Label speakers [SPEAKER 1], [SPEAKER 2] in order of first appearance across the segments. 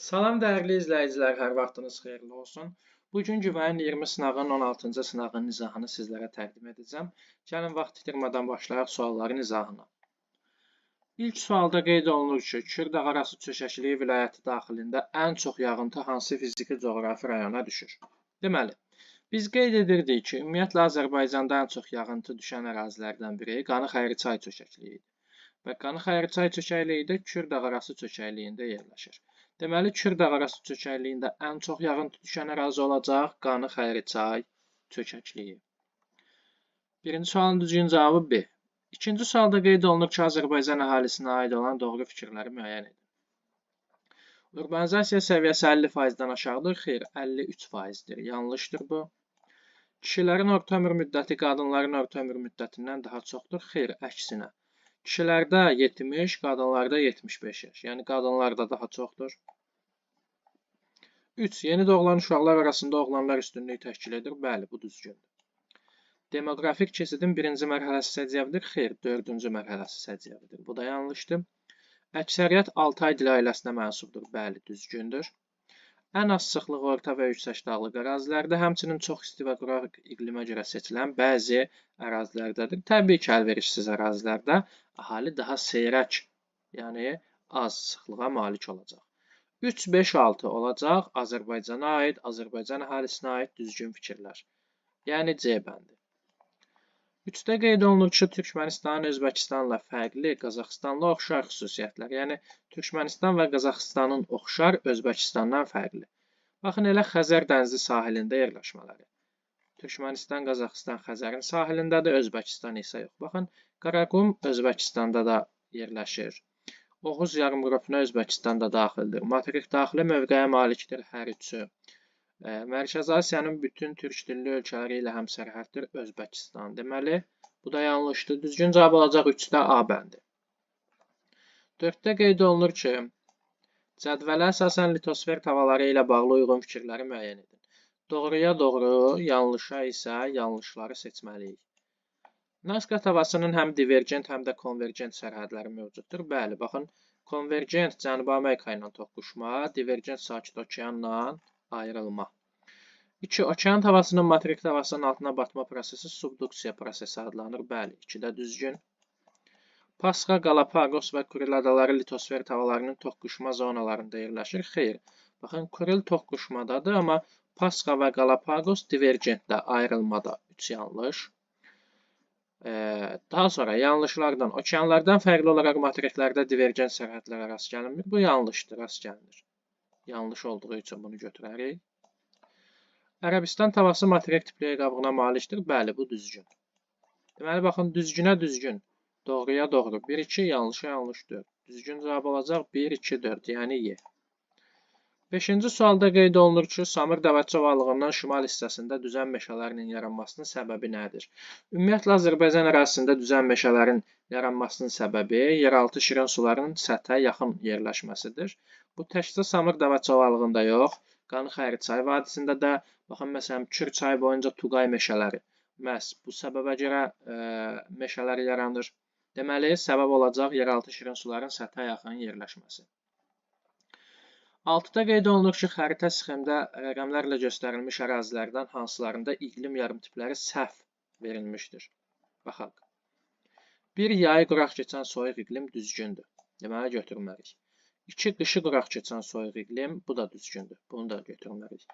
[SPEAKER 1] Salam dəyərli izləyicilər, hər vaxtınız xeyirli olsun. Bu gün Güvənin 20 sınağının 16-cı sınağının izahını sizlərə təqdim edəcəm. Gəlin vaxt itirmədən başlayaq sualların izahına. İlk sualda qeyd olunur ki, Kür dağarası çökəkliyi vilayəti daxilində ən çox yağıntı hansı fiziki coğrafi rayona düşür? Deməli, biz qeyd edirdik ki, ümumiyyətlə Azərbaycanda ən çox yağıntı düşən ərazilərdən biri Qanı-Xəyrıçay çökəkliyi idi. Və Qanı-Xəyrıçay çökəkliyi də Kür dağarası çökəkliyində yerləşir. Deməli, Kür dağarası çökəkliyində ən çox yağıntı düşən ərazi olacaq Qanı-Xəyrıçay çökəkliyi. Birinci sualın düzgün cavabı B. İkinci sualda qeyd olunur ki, Azərbaycan əhalisinə aid olan doğru fikirləri müəyyən edin. Urbanizasiya səviyyəsi 50%-dən aşağıdır. Xeyr, 53%-dir. Yanlışdır bu. Kişilərin orta ömür müddəti qadınların orta ömür müddətindən daha çoxdur. Xeyr, əksinə. Kişilərdə 70, qadınlarda 75 yaş. Yəni qadınlarda daha çoxdur. 3. Yeni doğulan uşaqlar arasında oğlanlar üstünlük təşkil edir. Bəli, bu düzgündür. Demoqrafik keçidin birinci mərhələsi səciyyəvidir. Xeyr, dördüncü mərhələsi səciyyəvidir. Bu da yanlışdır. Əksəriyyət Altay dili ailəsinə mənsubdur. Bəli, düzgündür. Ən az sıxlığı orta və yüksək dağlıq ərazilərdə, həmçinin çox isti və quraq iqlimə görə seçilən bəzi ərazilərdədir. Təbii ki, əlverişsiz ərazilərdə əhali daha seyrək, yəni az sıxlığa malik olacaq. 3, 5, 6 olacaq Azərbaycana aid, Azərbaycan əhalisinə aid düzgün fikirlər. Yəni C bəndi. 3-də qeyd olunur ki, Türkmənistanın Özbəkistanla fərqli, Qazaxıstanla oxşar xüsusiyyətlər. Yəni Türkmənistan və Qazaxıstanın oxşar, Özbəkistandan fərqli. Baxın, elə Xəzər dənizi sahilində yerləşmələri. Türkmənistan, Qazaxıstan Xəzərin sahilindədir, Özbəkistan isə yox. Baxın, Qaraqum Özbəkistanda da yerləşir. Oğuz yarımqrupuna Özbəkistan da daxildir. Materik daxili mövqeyə malikdir hər üçü. Mərkəzi Asiyanın bütün türk dilli ölkələri ilə həmsərhəddir Özbəkistan. Deməli, bu da yanlışdır. Düzgün cavab olacaq 3-də A bəndi. 4-də qeyd olunur ki, cədvələ əsasən litosfer tavaları ilə bağlı uyğun fikirləri müəyyən edin. Doğruya doğru, yanlışa isə yanlışları seçməliyik. Nazka tavasının həm divergent, həm də konvergent sərhədləri mövcuddur. Bəli, baxın, konvergent Cənubi Amerika ilə toqquşma, divergent Sakit Okeanla ayrılma. 2. Okean tavasının materik tavasının altına batma prosesi subduksiya prosesi adlanır. Bəli, 2-də düzgün. Pasxa, Qalapagos və Kuril adaları litosfer tavalarının toqquşma zonalarında yerləşir. Xeyr, baxın, Kuril toqquşmadadır, amma Pasxa və Qalapagos divergentdə, ayrılmada. 3 yanlış. Daha sonra yanlışlardan, okeanlardan fərqli olaraq materiklərdə divergent sərhədlərə rast gəlinmir. Bu yanlışdır, rast gəlinir. Yanlış olduğu üçün bunu götürərik. Ərəbistan tavası materik tipli qabığına malikdir. Bəli, bu düzgün. Deməli, baxın, düzgünə düzgün, doğruya doğru. 1, 2, yanlışa yanlış 4. Düzgün cavab olacaq 1, 2, 4, yəni Y. 5-ci sualda qeyd olunur ki, Samır Dəvətçi ovalığından şimal hissəsində düzən meşələrinin yaranmasının səbəbi nədir? Ümumiyyətlə, Azərbaycan ərazisində düzən meşələrin yaranmasının səbəbi yeraltı şirin suların səthə yaxın yerləşməsidir. Bu təkcə Samır Dəvətçi ovalığında yox, Qanı-Xəyrıçay vadisində də, baxın, məsələn, Kür çayı boyunca Tuqay meşələri. Məhz bu səbəbə görə meşələr yaranır. Deməli, səbəb olacaq yeraltı şirin suların səthə yaxın yerləşməsi. 6-da qeyd olunur ki, xəritə sxemdə rəqəmlərlə göstərilmiş ərazilərdən hansılarında iqlim yarımtipləri səhv verilmişdir. Baxaq. 1. Yayı quraq keçən soyuq iqlim düzgündür. Deməli, götürməliyik. 2. Qışı quraq keçən soyuq iqlim, bu da düzgündür. Bunu da götürməliyik.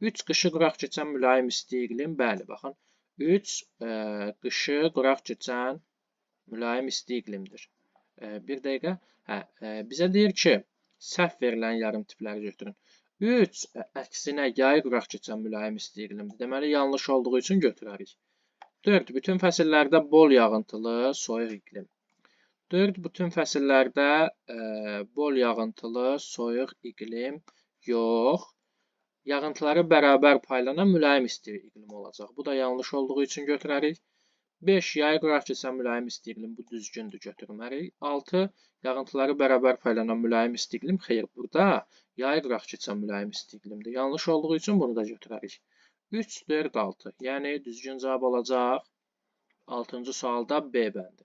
[SPEAKER 1] 3. Qışı quraq keçən mülayim isti iqlim, bəli, baxın. 3. Qışı quraq keçən mülayim isti iqlimdir. Bir dəqiqə. Hə, bizə deyir ki, səhv verilən yarım tipləri götürün. 3. Əksinə yayı quraq keçən mülayim isti iqlimdir. Deməli, yanlış olduğu üçün götürərik. 4. Bütün fəsillərdə bol yağıntılı soyuq iqlim. 4. Bütün fəsillərdə bol yağıntılı soyuq iqlim yox. Yağıntıları bərabər paylanan mülayim isti iqlim olacaq. Bu da yanlış olduğu üçün götürərik. 5. Yayı quraq keçən mülayim isti iqlim, bu düzgündür, götürməliyik. 6. Yağıntıları bərabər paylanan mülayim isti iqlim, xeyr, burada yayı quraq keçən mülayim isti iqlimdir. Yanlış olduğu üçün bunu da götürərik. 3, 4, 6. Yəni düzgün cavab olacaq 6-cı sualda B bəndi.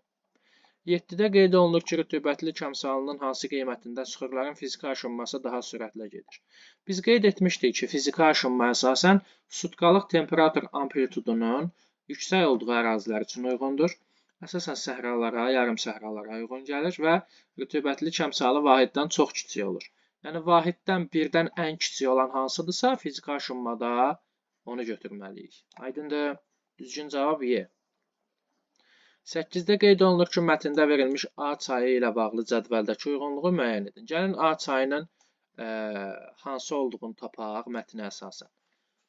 [SPEAKER 1] 7-də qeyd olunur ki, rütubətli kəmsalının hansı qiymətində süxurların fiziki aşınması daha sürətlə gedir. Biz qeyd etmişdik ki, fiziki aşınma əsasən sutkalıq temperatur amplitudunun yüksək olduğu ərazilər üçün uyğundur. Əsasən səhralara, yarım səhralara uyğun gəlir və rütubətli kəmsalı vahiddən çox kiçik olur. Yəni, vahiddən birdən ən kiçik olan hansıdırsa, fiziki aşınmada onu götürməliyik. Aydındır? Düzgün cavab Y. 8-də qeyd olunur ki, mətndə verilmiş A çayı ilə bağlı cədvəldəki uyğunluğu müəyyən edin. Gəlin A çayının hansı olduğunu tapaq mətnə əsasən.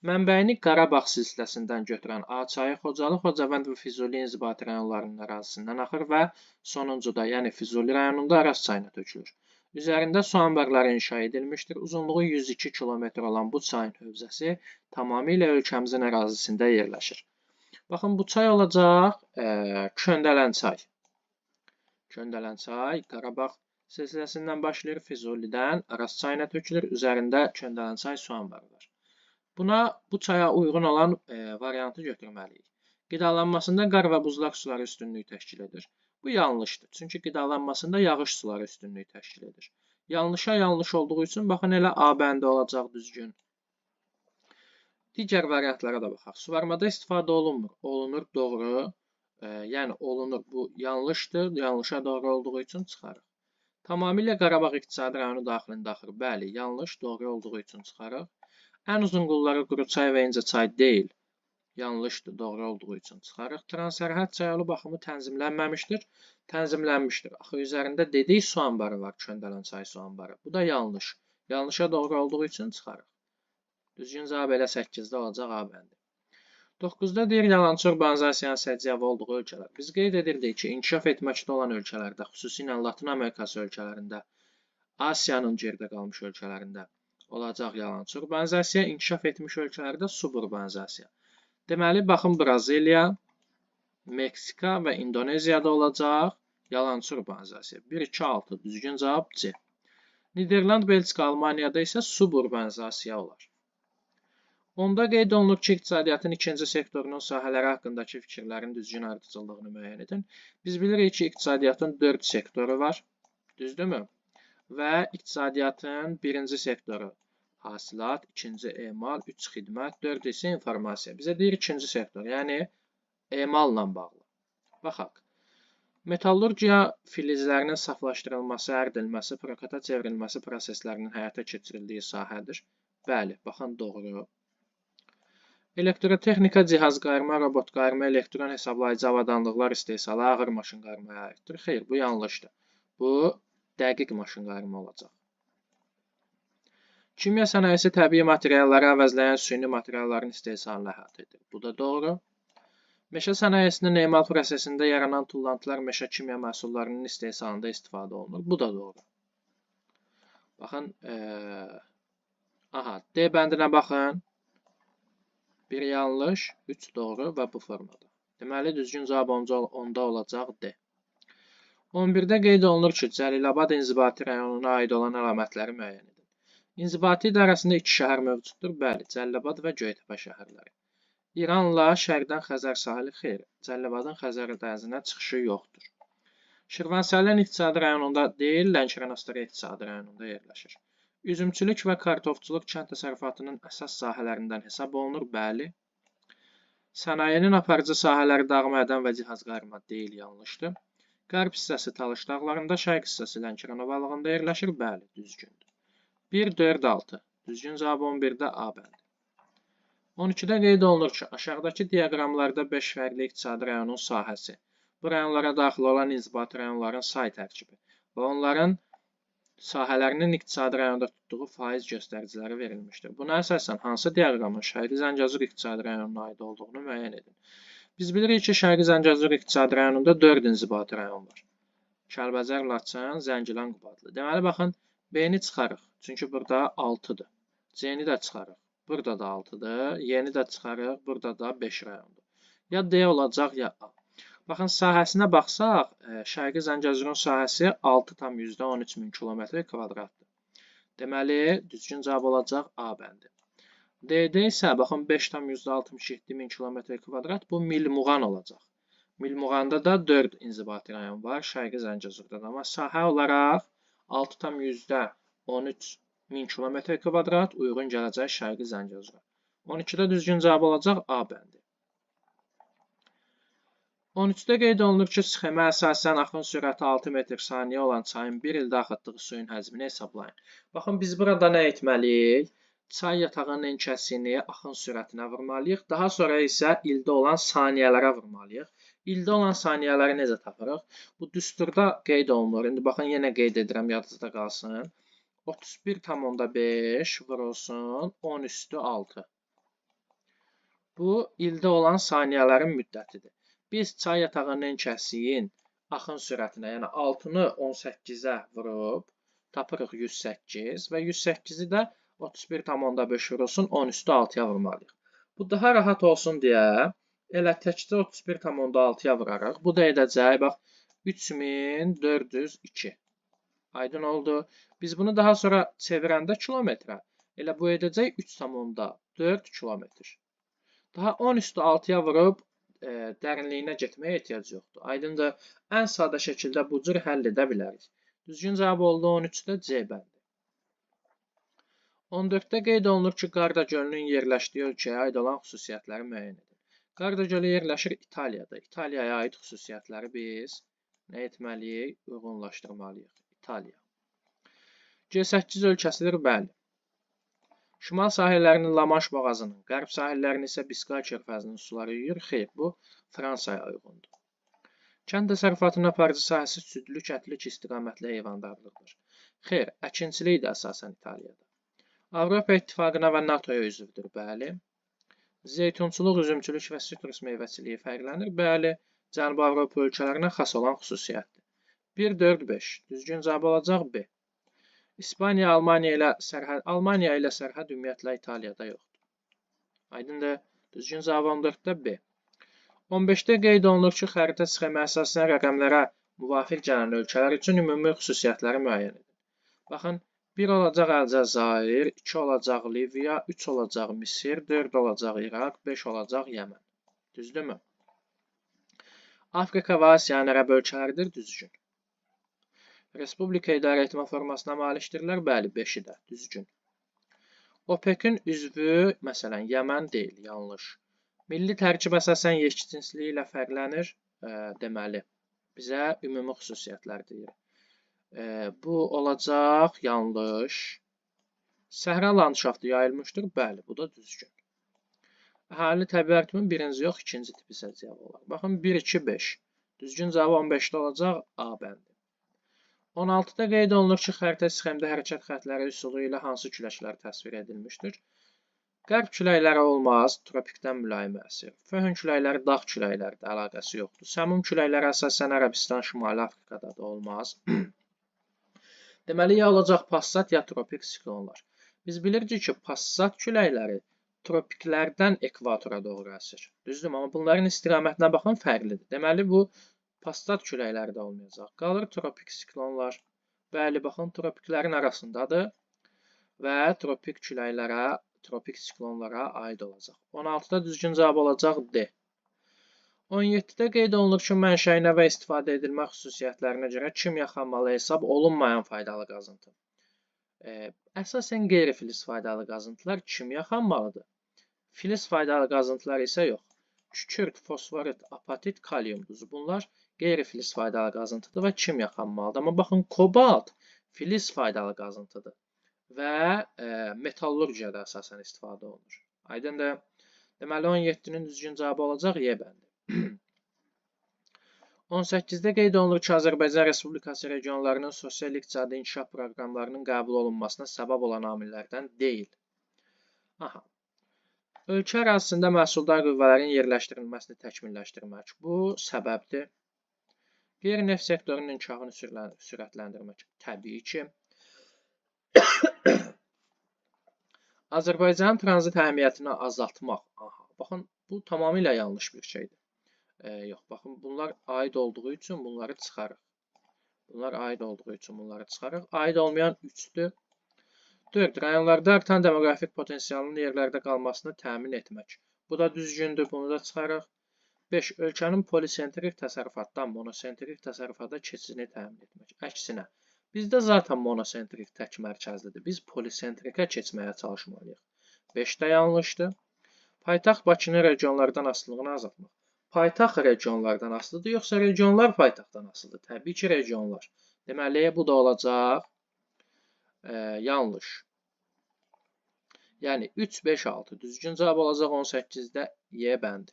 [SPEAKER 1] Mənbəyini Qarabağ silsiləsindən götürən A çayı Xocalı, Xocavənd və Füzuli inzibati rayonlarının ərazisindən axır və sonuncuda, yəni Füzuli rayonunda Araz çayına tökülür. Üzərində su anbarları inşa edilmişdir. Uzunluğu 102 km olan bu çayın hövzəsi tamamilə ölkəmizin ərazisində yerləşir. Baxın, bu çay olacaq Köndələn çay. Köndələn çay Qarabağ silsiləsindən başlayır, Füzulidən Araz çayına tökülür. Üzərində Köndələn çay su anbarı var. Buna, bu çaya uyğun olan variantı götürməliyik. Qidalanmasında qar və buzlaq suları üstünlük təşkil edir. Bu yanlışdır. Çünki qidalanmasında yağış suları üstünlük təşkil edir. Yanlışa yanlış olduğu üçün, baxın, elə A bəndi olacaq düzgün. Digər variantlara da baxaq. Suvarmada istifadə olunmur. Olunur, doğru. Yəni, olunur. Bu yanlışdır. Yanlışa doğru olduğu üçün çıxarıq. Tamamilə Qarabağ iqtisadi rayonu daxilində axır. Bəli, yanlış, doğru olduğu üçün çıxarıq. Ən uzun qolları Quruçay və İncəçay deyil. Yanlışdır, doğru olduğu üçün çıxarıq. Transsərhəd çayolu baxımı tənzimlənməmişdir. Tənzimlənmişdir. Axı, üzərində dedik su anbarı var, Köndələn çay su anbarı. Bu da yanlış. Yanlışa doğru olduğu üçün çıxarıq. Düzgün cavab elə 8-də olacaq A bəndi. 9-da deyir, yalançı urbanizasiyanın səciyyəvi olduğu ölkələr. Biz qeyd edirdik ki, inkişaf etməkdə olan ölkələrdə, xüsusilə Latın Amerikası ölkələrində, Asiyanın geridə qalmış ölkələrində olacaq yalançı urbanizasiya, inkişaf etmiş ölkələrdə suburbanizasiya. Deməli, baxın, Braziliya, Meksika və İndoneziyada olacaq yalançı urbanizasiya. 1, 2, 6. Düzgün cavab C. Niderland, Belçika, Almaniyada isə suburbanizasiya olar. Onda qeyd olunur ki, iqtisadiyyatın ikinci sektorunun sahələri haqqındakı fikirlərin düzgün ardıcıllığını müəyyən edin. Biz bilirik ki, iqtisadiyyatın 4 sektoru var, düzdürmü? Və iqtisadiyyatın birinci sektoru hasilat, ikinci emal, 3 xidmət, 4 isə informasiya. Bizə deyir ikinci sektor, yəni emalla bağlı. Baxaq. Metallurgiya filizlərinin saflaşdırılması, əridilməsi, prokata çevrilməsi proseslərinin həyata keçirildiyi sahədir. Bəli, baxın, doğru. Elektrotexnika, cihaz qayırma, robot qayırma, elektron hesablayıcı avadanlıqlar istehsalı ağır maşın qayırmaya aiddir. Xeyr, bu yanlışdır. Bu, dəqiq maşın qayırma olacaq. Kimya sənayesi təbii materialları əvəzləyən süni materialların istehsalını əhatə edir. Bu da doğru. Meşə sənayesinin emal prosesində yaranan tullantılar meşə kimya məhsullarının istehsalında istifadə olunur. Bu da doğru. Baxın, aha, D bəndinə baxın. Bir yanlış, 3 doğru və bu formada. Deməli, düzgün cavab onda olacaq D. 11-də qeyd olunur ki, Cəlilabad inzibati rayonuna aid olan əlamətləri müəyyən edin. İnzibati idarəsində 2 şəhər mövcuddur. Bəli, Cəlilabad və Göytəpə şəhərləri. İranla şərqdən Xəzər sahili xeyr, Cəlilabadın Xəzər dənizinə çıxışı yoxdur. Şirvansələn iqtisadi rayonunda deyil, Lənkəran-Astara iqtisadi rayonunda yerləşir. Üzümçülük və kartofçuluq kənd təsərrüfatının əsas sahələrindən hesab olunur. Bəli. Sənayenin aparıcı sahələri dağ mədən və cihaz qayırma deyil, yanlışdır. Qərb hissəsi Talış dağlarında, şərq hissəsi Lənkəran ovalığında yerləşir. Bəli, düzgündür. 1, 4, 6. Düzgün cavab 11-də A bəndi. 12-də qeyd olunur ki, aşağıdakı diaqramlarda 5 fərqli iqtisadi rayonun sahəsi, bu rayonlara daxil olan inzibati rayonların say tərkibi və onların sahələrinin iqtisadi rayonda tutduğu faiz göstəriciləri verilmişdir. Buna əsasən hansı diaqramın Şərqi Zəngəzur iqtisadi rayonuna aid olduğunu müəyyən edin. Biz bilirik ki, Şərqi Zəngəzur iqtisadi rayonunda 4 inzibati rayon var. Kəlbəcər, Laçın, Zəngilan, Qubadlı. Deməli, baxın, B-ni çıxarıq. Çünki burada 6-dır. C-ni də çıxarıq. Burada da 6-dır. Y-ni də çıxarıq. Burada da 5 rayondur. Ya D olacaq, ya A. Baxın, sahəsinə baxsaq, Şərqi Zəngəzurun sahəsi 6,13 min kilometr kvadratdır. Deməli, düzgün cavab olacaq A bəndi. D-də isə, baxın, 5,67 min kilometr kvadrat, bu Milmuğan olacaq. Milmuğanda da 4 inzibati rayon var, Şərqi Zəngəzurda da. Amma sahə olaraq 6,13 min kilometr kvadrat uyğun gələcək Şərqi Zəngəzura. 12-də düzgün cavab olacaq A bəndi. 13-də qeyd olunur ki, sxemə əsasən axın sürəti 6 metr saniyə olan çayın bir ildə axıtdığı suyun həcmini hesablayın. Baxın, biz burada nə etməliyik? Çay yatağının enkəsini axın sürətinə vurmalıyıq. Daha sonra isə ildə olan saniyələrə vurmalıyıq. İldə olan saniyələri necə tapırıq? Bu düsturda qeyd olunur. İndi baxın, yenə qeyd edirəm, yadınızda qalsın. 31,5 vurulsun 10 üstü 6. Bu, ildə olan saniyələrin müddətidir. Biz çay yatağının enkəsinin axın sürətinə, yəni 6-nı 18-ə vurub tapırıq 108 və 108-i də 31,5 vurulsun 10 üstü 6-ya vurmalıyıq. Bu daha rahat olsun deyə elə təkcə 31,6-ya vurarıq. Bu da edəcək, bax, 3402. Aydın oldu. Biz bunu daha sonra çevirəndə kilometrə, elə bu edəcək 3,4 kilometr. Daha 10 üstü 6-ya vurub dərinliyinə getməyə ehtiyac yoxdur. Aydındır, ən sadə şəkildə bu cür həll edə bilərik. Düzgün cavab oldu 13-də C bəndi. 14-də qeyd olunur ki, Qarda gölünün yerləşdiyi ölkəyə aid olan xüsusiyyətləri müəyyən edin. Qarda gölü yerləşir İtaliyada. İtaliyaya aid xüsusiyyətləri biz nə etməliyik? Uyğunlaşdırmalıyıq. İtaliya. G8 ölkəsidir, bəli. Şimal sahillərini La-Manş boğazının, qərb sahillərini isə Biskay körfəzinin suları yuyur. Xeyr, bu Fransaya uyğundur. Kənd təsərrüfatının aparıcı sahəsi südlü, kətlik istiqamətli heyvandarlıqdır. Xeyr, əkinçilik də əsasən İtaliyada. Avropa İttifaqına və NATO-ya üzvdür, bəli. Zeytunçuluq, üzümçülük və sitrus meyvəçiliyi fərqlənir, bəli. Cənubi Avropa ölkələrinə xas olan xüsusiyyətdir. 1, 4, 5. Düzgün cavab olacaq B. İspaniya, Almaniya ilə sərhəd ümumiyyətlə İtaliyada yoxdur. Aydındır. Düzgün cavab 14-də B. 15-də qeyd olunur ki, xəritə sxemə əsasən rəqəmlərə müvafiq gələn ölkələr üçün ümumi xüsusiyyətləri müəyyən edin. Baxın, 1 olacaq Əlcəzair, 2 olacaq Liviya, 3 olacaq Misir, 4 olacaq İraq, 5 olacaq Yəmən. Düzdürmü? Afrika və Asiyanın ərəb ölkələridir, düzgün. Respublika idarə etmə formasına malikdirlər, bəli, 5-i də, düzgün. OPEC-in üzvü, məsələn, Yəmən deyil, yanlış. Milli tərkib əsasən yekcinsliyi ilə fərqlənir, deməli, bizə ümumi xüsusiyyətlər deyir. Bu olacaq, yanlış. Səhra landşaftı yayılmışdır, bəli, bu da düzgün. Əhali təbii artımın birinci yox, ikinci tipi səciyyəvi olar. Baxın, 1, 2, 5. Düzgün cavabı 15-də olacaq, A bəndi. 16-da qeyd olunur ki, xəritə sxemdə hərəkət xətləri üsulu ilə hansı küləklər təsvir edilmişdir? Qərb küləkləri olmaz, tropikdən mülayim əsir. Föhn küləkləri dağ küləkləri əlaqəsi yoxdur. Səmum küləkləri əsasən Ərəbistan, Şimali Afrikada da olmaz. Deməli, ya olacaq passat, ya tropik siklonlar. Biz bilirik ki, passat küləkləri tropiklərdən ekvatora doğru əsir. Düzdürmü? Amma bunların istiqamətinə baxın, fərqlidir. Deməli, bu passat küləkləri də olmayacaq. Qalır tropik siklonlar. Bəli, baxın, tropiklərin arasındadır və tropik küləklərə, tropik siklonlara aid olacaq. 16-da düzgün cavab olacaq D. 17-də qeyd olunur ki, mənşəyinə və istifadə edilmə xüsusiyyətlərinə görə kimya xammalı hesab olunmayan faydalı qazıntı. Əsasən qeyri-filiz faydalı qazıntılar kimya xammalıdır. Filiz faydalı qazıntılar isə yox. Kükürt, fosforit, apatit, kalium duzu. Bunlar qeyri-filiz faydalı qazıntıdır və kimya xammalıdır. Amma baxın, kobalt filiz faydalı qazıntıdır və metallurgiyada əsasən istifadə olunur. Aydındır. Deməli, 17-nin düzgün cavabı olacaq Y bəndi. 18-də qeyd olunur ki, Azərbaycan Respublikası regionlarının sosial-iqtisadi inkişaf proqramlarının qəbul olunmasına səbəb olan amillərdən deyil. Aha. Ölkə ərazisində məhsuldar qüvvələrin yerləşdirilməsini təkmilləşdirmək. Bu səbəbdir. Qeyri-neft sektorunun inkişafını sürətləndirmək. Təbii ki. Azərbaycanın tranzit əhəmiyyətini azaltmaq. Aha, baxın, bu tamamilə yanlış bir şeydir. Yox, baxın, bunlar aid olduğu üçün bunları çıxarıq. Bunlar aid olduğu üçün bunları çıxarıq. Aid olmayan 3-dür. 4. Rayonlarda artan demoqrafik potensialının yerlərdə qalmasını təmin etmək. Bu da düzgündür, bunu da çıxarıq. 5. Ölkənin polisentrik təsərrüfatdan monosentrik təsərrüfata keçidini təmin etmək. Əksinə, bizdə zaten monosentrik tək mərkəzlidir. Biz polisentrikə keçməyə çalışmalıyıq. 5 də yanlışdır. Paytaxt Bakının regionlardan asılılığını azaltmaq. Paytaxt regionlardan asılıdır, yoxsa regionlar paytaxtdan asılıdır? Təbii ki, regionlar. Deməli, bu da olacaq yanlış. Yəni, 3, 5, 6 düzgün cavab olacaq 18-də Y bəndi.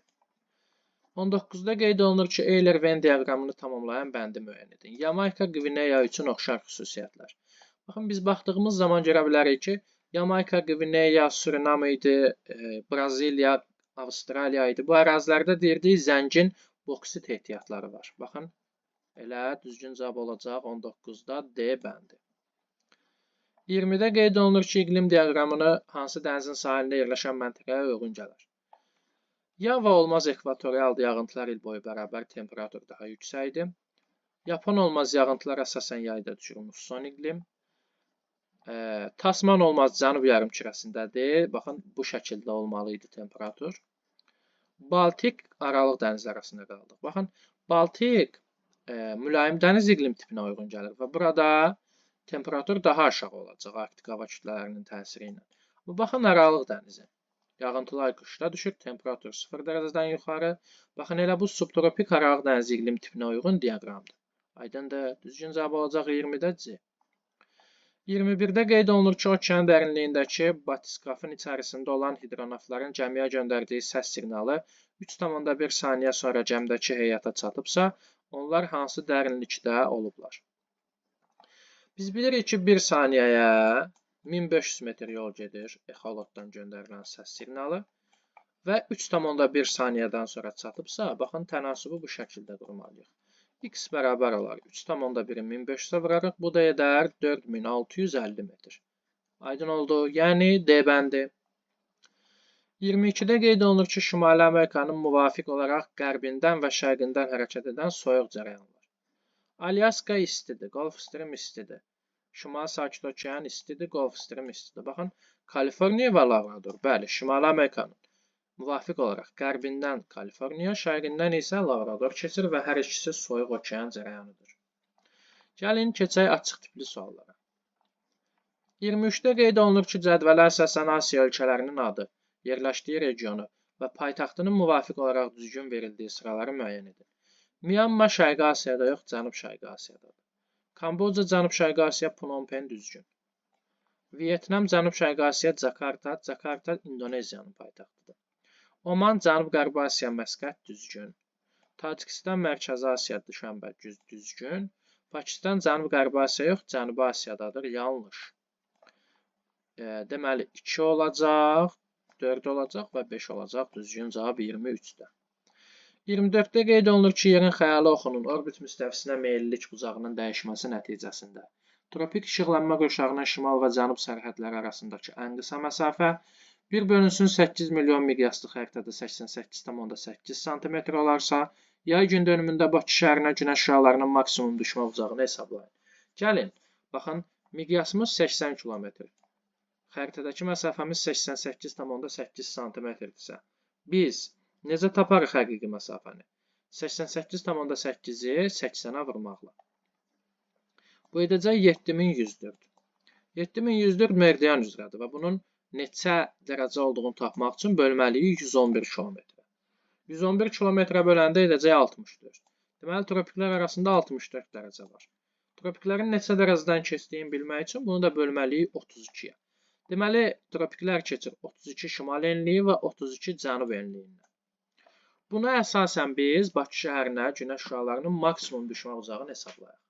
[SPEAKER 1] 19-da qeyd olunur ki, Euler-Venn diaqramını tamamlayan bəndi müəyyən edin. Yamayka, Qvineya üçün oxşar xüsusiyyətlər. Baxın, biz baxdığımız zaman görə bilərik ki, Yamayka, Qvineya, Surinam idi, Braziliya, Avstraliya idi. Bu ərazilərdə deyirdik, zəngin boksit ehtiyatları var. Baxın, elə düzgün cavab olacaq 19-da D bəndi. 20-də qeyd olunur ki, iqlim diaqramını hansı dənizin sahilində yerləşən məntəqəyə uyğun gəlir. Yava olmaz ekvatorial yağıntılar il boyu bərabər, temperatur daha yüksəkdir. Yapon olmaz yağıntılar əsasən yayda düşür, musson iqlim. Tasman olmaz cənub yarımkürəsindədir. Baxın, bu şəkildə olmalı idi temperatur. Baltik Aralıq dənizi arasında qaldıq. Baxın, Baltik mülayim dəniz iqlim tipinə uyğun gəlir və burada temperatur daha aşağı olacaq Arktik hava kütlələrinin təsiri ilə. Baxın, Aralıq dənizi. Yağıntılar qışda düşür, temperatur 0 dərəcədən yuxarı. Baxın, elə bu subtropik Aralıq dənizi iqlim tipinə uyğun diaqramdır. Aydındır, düzgün cavab olacaq 20-də C. 21-də qeyd olunur ki, okean dərinliyindəki batiskafın içərisində olan hidronavtların gəmiyə göndərdiyi səs siqnalı 3,1 saniyə sonra gəmidəki heyata çatıbsa, onlar hansı dərinlikdə olublar? Biz bilirik ki, 1 saniyəyə 1500 metr yol gedir exolotdan göndərilən səs siqnalı və 3,1 saniyədən sonra çatıbsa, baxın, tənasübü bu şəkildə qurmalıyıq. X bərabər olar 3,1-i 1500-ə vurarıq, bu da edər 4650 metr. Aydın oldu, yəni D bəndi. 22-də qeyd olunur ki, Şimali Amerikanın müvafiq olaraq qərbindən və şərqindən hərəkət edən soyuq cərəyanlar. Alyaska istidir, Gulf Stream istidir. Şimal Sakit Okean istidir, Gulf Stream istidir. Baxın, Kaliforniya və Labrador, bəli, Şimali Amerikanın müvafiq olaraq qərbindən Kaliforniya, şərqindən isə Labrador keçir və hər ikisi soyuq okean cərəyanıdır. Gəlin, keçək açıq tipli suallara. 23-də qeyd olunur ki, cədvələ əsasən Asiya ölkələrinin adı, yerləşdiyi regionu və paytaxtının müvafiq olaraq düzgün verildiyi sıraları müəyyən edin. Myanma Şərqi Asiyada yox, Cənub-Şərqi Asiyadadır. Kamboca Cənub-Şərqi Asiya, Phnom Penh düzgün. Vyetnam Cənub-Şərqi Asiya, Cakarta, Cakarta İndoneziyanın paytaxtıdır. Oman Cənub-Qərbi Asiya, Məskət düzgün. Tacikistan Mərkəzi Asiya, Duşənbə düzgün. Pakistan Cənub-Qərbi Asiya yox, Cənubi Asiyadadır, yanlış. Deməli 2 olacaq, 4 olacaq və 5 olacaq, düzgün cavab 23-də. 24-də qeyd olunur ki, yerin xəyali oxunun orbit müstəvisinə meyillilik bucağının dəyişməsi nəticəsində tropik işıqlanma qurşağının şimal və cənub sərhədləri arasındakı ən qısa məsafə 1 bölünsün 8 milyon miqyaslıq xəritədə 88,8 sm olarsa, yay gün dönümündə Bakı şəhərinə günəş şüalarının maksimum düşmə bucağını hesablayın. Gəlin, baxın, miqyasımız 80 km. Xəritədəki məsafəmiz 88,8 sm-dirsə, biz necə taparıq həqiqi məsafəni? 88,8-i 80-ə vurmaqla. Bu edəcək 7104. 7104 meridian üzrədir və bunun neçə dərəcə olduğunu tapmaq üçün bölməliyik 111 kilometrə. 111 kilometrə böləndə edəcək 64. Deməli, tropiklər arasında 64 dərəcə var. Tropiklərin neçə dərəcədən keçdiyini bilmək üçün bunu da bölməliyik 32-yə. Deməli, tropiklər keçir 32 şimal enliyi və 32 cənub enliyindən. Buna əsasən biz Bakı şəhərinə günəş şüalarının maksimum düşmə uzağını hesablayaq.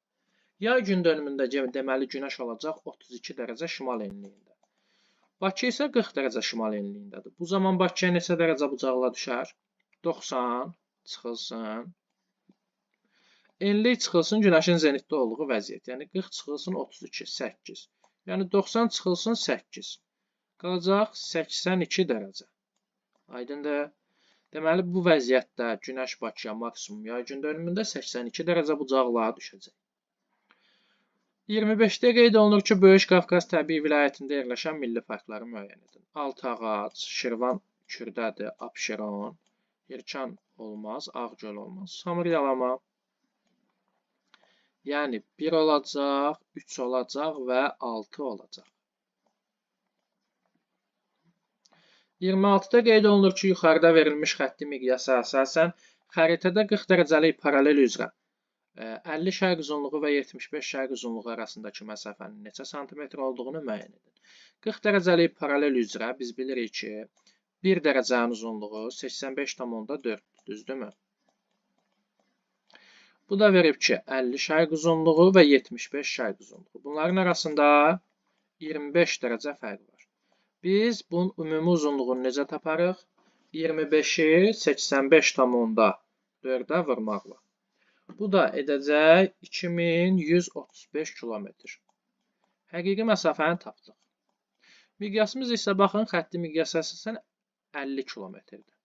[SPEAKER 1] Yay gün dönümündə deməli günəş olacaq 32 dərəcə şimal enliyində. Bakı isə 40 dərəcə şimal enliyindədir. Bu zaman Bakıya neçə dərəcə bucaqla düşər? 90 çıxılsın. Enlik çıxılsın günəşin zenitdə olduğu vəziyyət. Yəni 40 çıxılsın 32, 8. Yəni 90 çıxılsın 8. Qalacaq 82 dərəcə. Aydındır? Deməli, bu vəziyyətdə günəş Bakıya maksimum yay gün dönümündə 82 dərəcə bucaqla düşəcək. 25-də qeyd olunur ki, Böyük Qafqaz təbii vilayətində yerləşən milli parkları müəyyən edin. Altı Ağac, Şirvan Kürdədir, Abşeron, Hirçan olmaz, Ağgöl olmaz. Samur yalama. Yəni 1 olacaq, 3 olacaq və 6 olacaq. 26-da qeyd olunur ki, yuxarıda verilmiş xətti miqyasa əsasən xəritədə 40 dərəcəlik paralel üzrə 50 şərq uzunluğu və 75 şərq uzunluğu arasındakı məsafənin neçə santimetr olduğunu müəyyən edin. 40 dərəcəlik paralel üzrə biz bilirik ki, 1 dərəcənin uzunluğu 85,4, düzdürmü? Bu da verib ki, 50 şərq uzunluğu və 75 şərq uzunluğu. Bunların arasında 25 dərəcə fərq var. Biz bunun ümumi uzunluğunu necə taparıq? 25-i 85,4-ə vurmaqla. Bu da edəcək 2135 kilometr. Həqiqi məsafəni tapdıq. Miqyasımız isə baxın, xətti miqyasa əsasən 50 kilometrdir.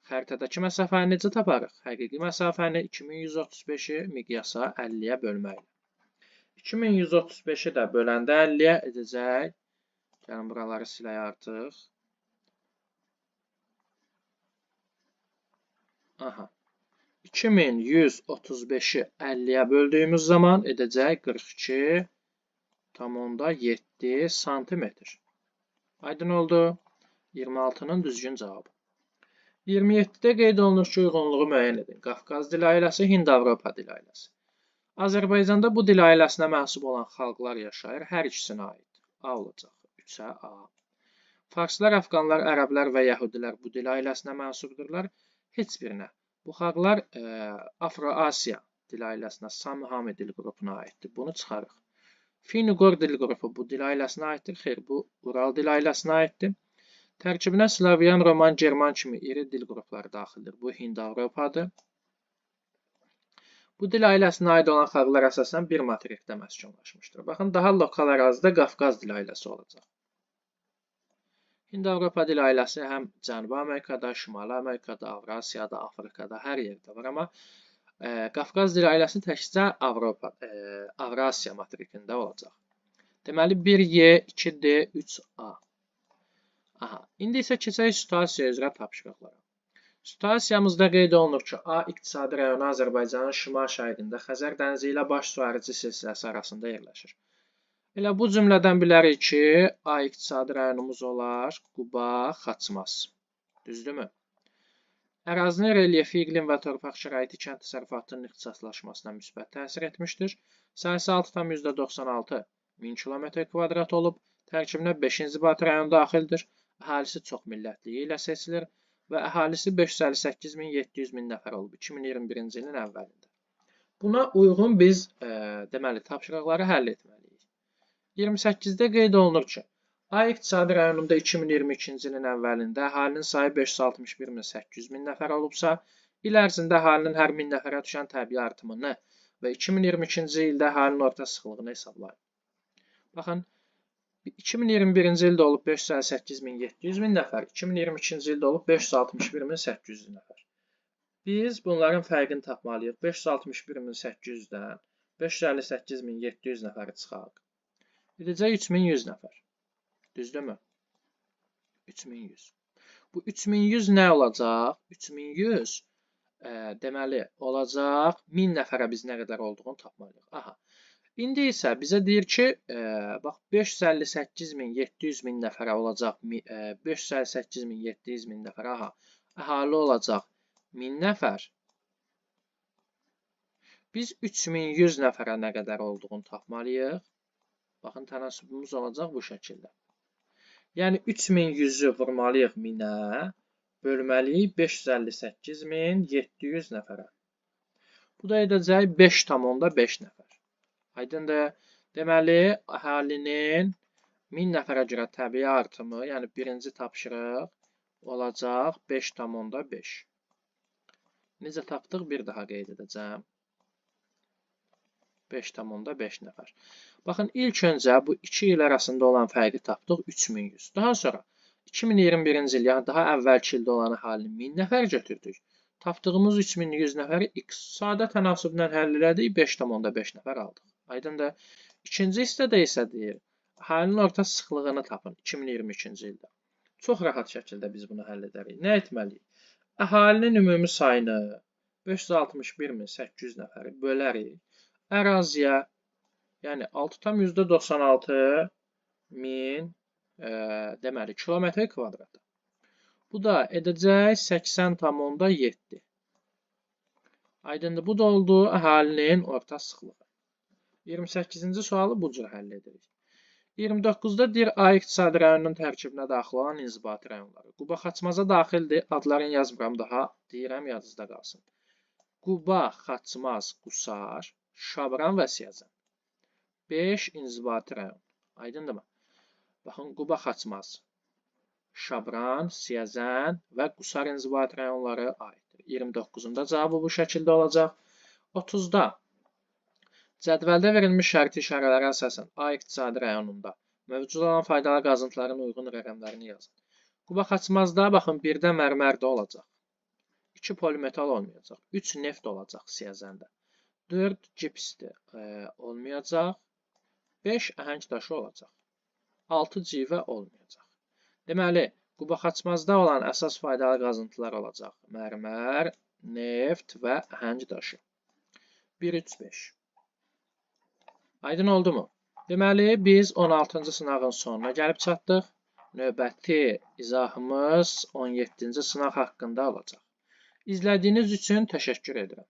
[SPEAKER 1] Xəritədəki məsafəni necə taparıq? Həqiqi məsafəni 2135-i miqyasa 50-yə bölməklə. 2135-i də böləndə 50-yə edəcək. Gəlin buraları silək artıq. Aha. 2135-i 50-yə böldüyümüz zaman edəcək 42,7 santimetr. Aydın oldu. 26-nın düzgün cavabı. 27-də qeyd olunur ki, uyğunluğu müəyyən edin. Qafqaz dil ailəsi, Hind-Avropa dil ailəsi. Azərbaycanda bu dil ailəsinə mənsub olan xalqlar yaşayır. Hər ikisinə aid. A olacaq. 3-ə A. Farslar, əfqanlar, ərəblər və yəhudilər bu dil ailəsinə mənsubdurlar. Heç birinə. Bu xalqlar Afro-Asiya dil ailəsinə, Sami-Hami dil qrupuna aiddir. Bunu çıxarıq. Fin-Uqor dil qrupu bu dil ailəsinə aiddir. Xeyr, bu Ural dil ailəsinə aiddir. Tərkibinə Slavyan, Roman, German kimi iri dil qrupları daxildir. Bu Hind-Avropadır. Bu dil ailəsinə aid olan xalqlar əsasən bir materikdə məskunlaşmışdır. Baxın, daha lokal ərazidə Qafqaz dil ailəsi olacaq. Hind-Avropa dil ailəsi həm Cənubi Amerikada, Şimali Amerikada, Avrasiyada, Afrikada, hər yerdə var. Amma Qafqaz dil ailəsi təkcə Avropa, Avrasiya materikində olacaq. Deməli, 1Y, 2D, 3A. Aha, indi isə keçək situasiya üzrə tapşırıqlara. Situasiyamızda qeyd olunur ki, A iqtisadi rayonu Azərbaycanın şimal-şərqində Xəzər dənizi ilə Baş su ərici silsiləsi arasında yerləşir. Elə bu cümlədən bilərik ki, A iqtisadi rayonumuz olar Quba, Xaçmaz. Düzdürmü? Ərazinin relyefi, iqlim və torpaq şəraiti kənd təsərrüfatının ixtisaslaşmasına müsbət təsir etmişdir. Sahəsi 6,96 min kilometr kvadrat olub. Tərkibinə 5 inzibati rayon daxildir. Əhalisi çox millətliyi ilə seçilir və əhalisi 558.700 min nəfər olub 2021-ci ilin əvvəlində. Buna uyğun biz deməli tapşırıqları həll etməliyik. 28-də qeyd olunur ki, A iqtisadi rayonunda 2022-ci ilin əvvəlində əhalinin sayı 561.800 min nəfər olubsa, il ərzində əhalinin hər 1000 nəfərə düşən təbii artımını və 2022-ci ildə əhalinin orta sıxlığını hesablayın. Baxın, 2021-ci ildə olub 558.700 min nəfər, 2022-ci ildə olub 561.800 nəfər. Biz bunların fərqini tapmalıyıq. 561.800-dən 558.700 nəfəri çıxaq. Edəcək 3100 nəfər. Düzdürmü? 3100. Bu 3100 nə olacaq? 3100 deməli olacaq 1000 nəfərə biz nə qədər olduğunu tapmalıyıq. Aha. İndi isə bizə deyir ki, bax 558.700 min nəfərə olacaq, 558.700 min nəfərə, aha, əhali olacaq 1000 nəfər. Biz 3100 nəfərə nə qədər olduğunu tapmalıyıq. Baxın, tənasübümüz olacaq bu şəkildə. Yəni 3100-ü vurmalıyıq 1000-ə, bölməliyik 558.700 nəfərə. Bu da edəcək 5,5 nəfər. Aydındır. Deməli, əhalinin 1000 nəfərə görə təbii artımı, yəni birinci tapşırıq olacaq 5,5. Necə tapdıq? Bir daha qeyd edəcəm. 5,5 nəfər. Baxın, ilk öncə bu 2 il arasında olan fərqi tapdıq 3100. Daha sonra 2021-ci il, yəni daha əvvəlki ildə olan əhalini 1000 nəfər götürdük. Tapdığımız 3100 nəfəri x sadə tənasüblə həll elədik, 5,5 nəfər aldıq. Aydındır. İkinci hissədə isə deyir, əhalinin orta sıxlığını tapın 2022-ci ildə. Çox rahat şəkildə biz bunu həll edərik. Nə etməliyik? Əhalinin ümumi sayını 561.800 nəfəri bölərik əraziyə, yəni 6,96 min deməli, kilometr kvadratı. Bu da edəcək 80,7. Aydındır, bu da oldu əhalinin orta sıxlığı. 28-ci sualı bu cür həll edirik. 29-da deyir A iqtisadi rayonunun tərkibinə daxil olan inzibati rayonları. Quba Xaçmaza daxildir. Adlarını yazmıram daha. Deyirəm, yadınızda qalsın. Quba, Xaçmaz, Qusar, Şabran və Siyəzən. 5 inzibati rayon. Aydındırmı? Baxın, Quba, Xaçmaz, Şabran, Siyəzən və Qusar inzibati rayonları aiddir. 29-da cavabı bu şəkildə olacaq. 30-da cədvəldə verilmiş şərti işarələrə əsasən A iqtisadi rayonunda mövcud olan faydalı qazıntıların uyğun rəqəmlərini yazın. Quba Xaçmazda baxın 1-də mərmər də olacaq. 2 polimetal olmayacaq. 3 neft olacaq Siyəzəndə. 4 gipsdir olmayacaq. 5 əhəng daşı olacaq. 6 civə olmayacaq. Deməli, Quba Xaçmazda olan əsas faydalı qazıntılar olacaq. Mərmər, neft və əhəng daşı. 1, 3, 5. Aydın oldu mu? Deməli, biz 16-cı sınağın sonuna gəlib çatdıq. Növbəti izahımız 17-ci sınaq haqqında olacaq. İzlədiyiniz üçün təşəkkür edirəm.